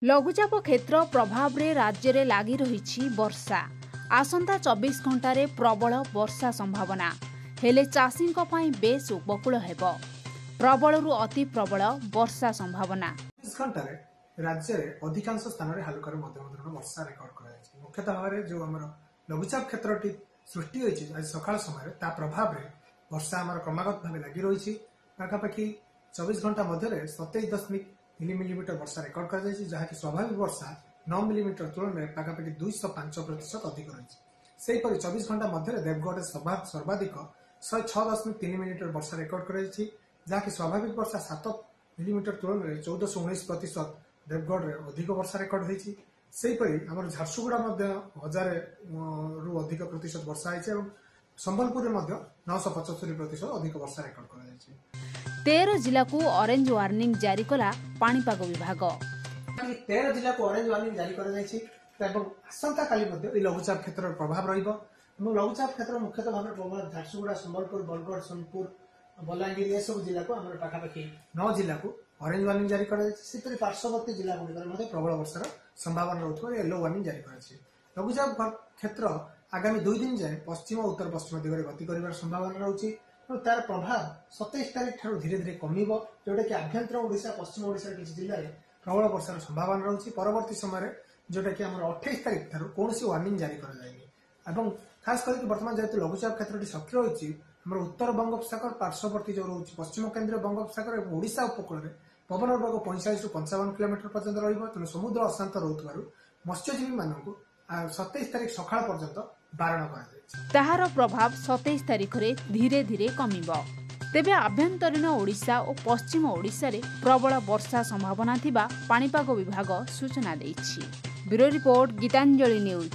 ଲଘୁଚାପ କ୍ଷେତ୍ର ପ୍ରଭାବରେ ରାଜ୍ୟରେ ଲାଗି ରହିଛି ବର୍ଷା। ଆସନ୍ତା 24 ଘଣ୍ଟାରେ ପ୍ରବଳ ବର୍ଷା ସମ୍ଭାବନା ହେଲେ ଚାଷୀଙ୍କ ପାଇଁ ବେଶ୍ ଉପକୂଳ ହେବ। ପ୍ରବଳରୁ ଅତି ପ୍ରବଳ ବର୍ଷା ସମ୍ଭାବନା। 24 ଘଣ୍ଟାରେ ରାଜ୍ୟରେ ଅଧିକାଂଶ ସ୍ଥାନରେ ହାଲୁକାରୁ ମଧ୍ୟମ ଧରଣର ବର୍ଷା ରେକର୍ଡ କରାଯାଇଛି। ମୁଖ୍ୟତଃ ଭାବରେ ଯେଉଁ ଆମର ଲଘୁଚାପ କ୍ଷେତ୍ରଟି ସୃଷ୍ଟି ହୋଇଛି ଆଜି ସକାଳ ସମୟରେ, ତା ପ୍ରଭାବରେ ବର୍ଷା ଆମର କ୍ରମାଗତ ଭାବେ ଲାଗି ରହିଛି। ପାଖାପାଖି 24 ଘଣ୍ଟା ମଧ୍ୟରେ 27.3 ମିଲିମିଟର ବର୍ଷା ରେକର୍ଡ କରାଯାଇଛି, ଯାହାକି ସ୍ୱାଭାବିକ ବର୍ଷା 9 ମିଲିମିଟର ତୁଳନାରେ ପାଖାପାଖି 205% ଅଧିକ ରହିଛି। ସେହିପରି 24 ଘଣ୍ଟା ମଧ୍ୟରେ ଦେବଗଡ଼ରେ ସର୍ବାଧିକ 106.3 ମିଲିମିଟର ବର୍ଷା ରେକର୍ଡ କରାଯାଇଛି, ଯାହାକି ସ୍ୱାଭାବିକ ବର୍ଷା 7 ମିଲିମିଟର ତୁଳନାରେ 1419% ଦେବଗଡ଼ରେ ଅଧିକ ବର୍ଷା ରେକର୍ଡ ହୋଇଛି। ସେହିପରି ଆମର ଝାରସୁଗୁଡ଼ା ମଧ୍ୟ 1000 ରୁ ଅଧିକ ପ୍ରତିଶତ ବର୍ଷା ହେଇଛି ଏବଂ ସମ୍ବଲପୁରରେ ମଧ୍ୟ 975% ଅଧିକ ବର୍ଷା ରେକର୍ଡ କରାଯାଇଛି। 13 ଜିଲ୍ଲାକୁ ଅରେଞ୍ଜ ୱାର୍ଣ୍ଣିଂ ଜାରି କଲା ପାଣିପାଗ ବିଭାଗ। 13 ଜିଲ୍ଲାକୁ ଅରେଞ୍ଜ ୱାର୍ଣ୍ଣିଂ ଜାରି କରାଯାଇଛି ଏବଂ ଆସନ୍ତାକାଲି ମଧ୍ୟ ଏହି ଲଘୁଚାପ କ୍ଷେତ୍ରର ପ୍ରଭାବ ରହିବ ଏବଂ ଲଘୁଚାପ କ୍ଷେତ୍ର ମୁଖ୍ୟତଃ ଭାବରେ ପ୍ରଭାବ ଝାରସୁଗୁଡ଼ା, ସମ୍ବଲପୁର, ବରଗଡ଼, ସୋନପୁର, ବଲାଙ୍ଗୀର ଏସବୁ ଜିଲ୍ଲାକୁ ଆମର ପାଖାପାଖି 9 ଜିଲ୍ଲାକୁ ଅରେଞ୍ଜ ୱାର୍ଣ୍ଣିଂ ଜାରି କରାଯାଇଛି। ସେହିପରି ପାର୍ଶ୍ୱବର୍ତ୍ତୀ ଜିଲ୍ଲା ଗୁଡ଼ିକରେ ମଧ୍ୟ ପ୍ରବଳ ବର୍ଷାର ସମ୍ଭାବନା ରହୁଥିବାରୁ ୟେଲୋ ୱାର୍ଣ୍ଣିଂ ଜାରି କରାଯାଇଛି। ଲଘୁଚାପ କ୍ଷେତ୍ର ଆଗାମୀ 2 ଦିନ ଯାଏଁ ପଶ୍ଚିମ ଉତ୍ତର ପଶ୍ଚିମ ଦିଗରେ ଗତି କରିବାର ସମ୍ଭାବନା ରହୁଛି ଏବଂ ତାର ପ୍ରଭାବ 27 ତାରିଖ ଠାରୁ ଧୀରେ ଧୀରେ କମିବ, ଯୋଉଟାକି ଆଭ୍ୟନ୍ତର ଓଡ଼ିଶା, ପଶ୍ଚିମ ଓଡ଼ିଶାର କିଛି ଜିଲ୍ଲାରେ ପ୍ରବଳ ବର୍ଷାର ସମ୍ଭାବନା ରହୁଛି। ପରବର୍ତ୍ତୀ ସମୟରେ ଯୋଉଟାକି ଆମର 28 ତାରିଖ ଠାରୁ କୌଣସି ୱାର୍ଣ୍ଣିଂ ଜାରି କରାଯାଇନି ଏବଂ ଖାସ କରିକି ବର୍ତ୍ତମାନ ଯେହେତୁ ଲଘୁଚାପ କ୍ଷେତ୍ରଟି ସକ୍ରିୟ ହୋଇଛି, ଆମର ଉତ୍ତର ବଙ୍ଗୋପସାଗର ପାର୍ଶ୍ୱବର୍ତ୍ତୀ ଯୋଉ ରହୁଛି ପଶ୍ଚିମ କେନ୍ଦ୍ରୀୟ ବଙ୍ଗୋପସାଗର ଏବଂ ଓଡ଼ିଶା ଉପକୂଳରେ ପବନର ବେଗ 45ରୁ 55 କିଲୋମିଟର ପର୍ଯ୍ୟନ୍ତ ରହିବ। ତେଣୁ ସମୁଦ୍ର ଅଶାନ୍ତ ରହୁଥିବାରୁ ମତ୍ସ୍ୟଜୀବୀମାନଙ୍କୁ 27 ତାରିଖ ସକାଳ ପର୍ଯ୍ୟନ୍ତ ବାରଣ କରାଯାଇଛି। ତାହାର ପ୍ରଭାବ 27 ତାରିଖରେ ଧୀରେ ଧୀରେ କମିବ। ତେବେ ଆଭ୍ୟନ୍ତରୀଣ ଓଡ଼ିଶା ଓ ପଶ୍ଚିମ ଓଡ଼ିଶାରେ ପ୍ରବଳ ବର୍ଷା ସମ୍ଭାବନା ଥିବା ପାଣିପାଗ ବିଭାଗ ସୂଚନା ଦେଇଛି। Bureau report, Gitanjali news.